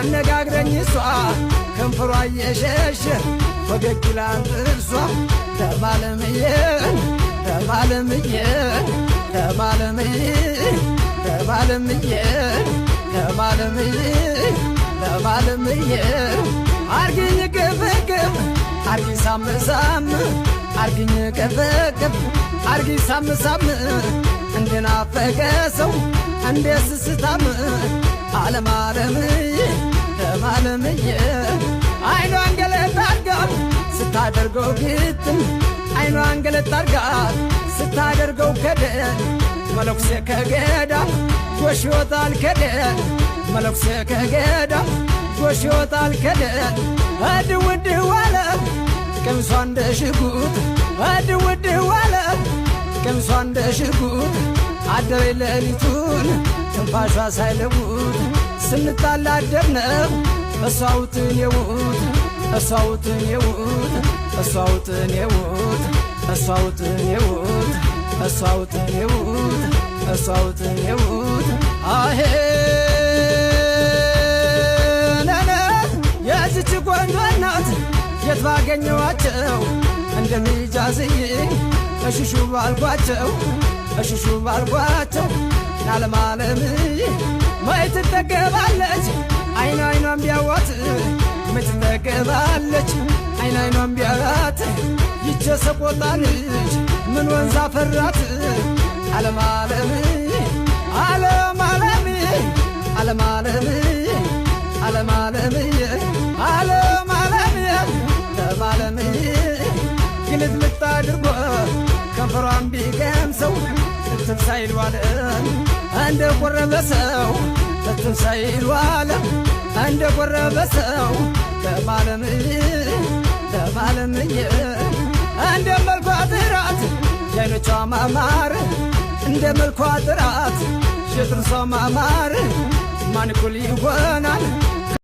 ታነጋግረኝ እሷ ከንፈሯ እየሸሸ ፈገግ ይላል ጥርሷ። ተባለምዬ ተባለምዬ ተባለምዬ ተባለምዬ ተባለምዬ ተባለምዬ አርግኝ ቅፍቅፍ አርጊ ሳም ሳም አርግኝ ቅፍቅፍ አርጊ ሳም ሳም እንደናፈቀ ሰው እንደ ስስታም ዓለም ዓለምዬ ተባለምዬ አይኗን ገለጥ አርጋ ስታደርገው ግጥም አይኗን ገለጥ አርጋ ስታደርገው ከደን መለኩሴ ከገዳም ጎሽ ይወጣል ከደን መለኩሴ ከገዳም ጎሽ ይወጣል ከደን እድው እድው አለ ቀሚሷ እንደ ሽጉጥ እድው እድው አለ ቀሚሷ እንደ ሽጉጥ አደረ ሌሊቱን ትንፋሿ ሳይለውጥ ስንጣላ አደርነ እሷውትን የውት እሷውትን የውት እሷውትን የውት እሷውትን የውት እሷውትን የውት እሷውትን የውት አሄ ነነ የዚች ቆንጆ እናት የት ባገኘዋቸው እንደሚጃዝይ እሽሹ ባልኳቸው እሽሹ ባልኳቸው ናለም አለም መች ትጠገባለች አይን አይኗን ቢያዋት መች ትጠገባለች አይን አይኗን ቢያዋት ይቸ ሰቆጣ ልጅ ምን ወንዝ አፈራት ዓለም ዓለም ዓለም ዓለም ዓለም ዓለም ዓለም ዓለም ዓለም ዓለም ዓለም ግልጥልጥ አድርጎ ከንፈሯን ቢቀምሰው እትብ ሳይል ዋለ እንደ ቆረበ ሰው እትብ ሳይል ዋለ እንደ ቆረበ ሰው ለማለም ለማለም እንደ መልኳ ጥራት የዓይኖቿ ማማር እንደ መልኳ ጥራት የጥርሷ ማማር ማን እኩል ይሆናል?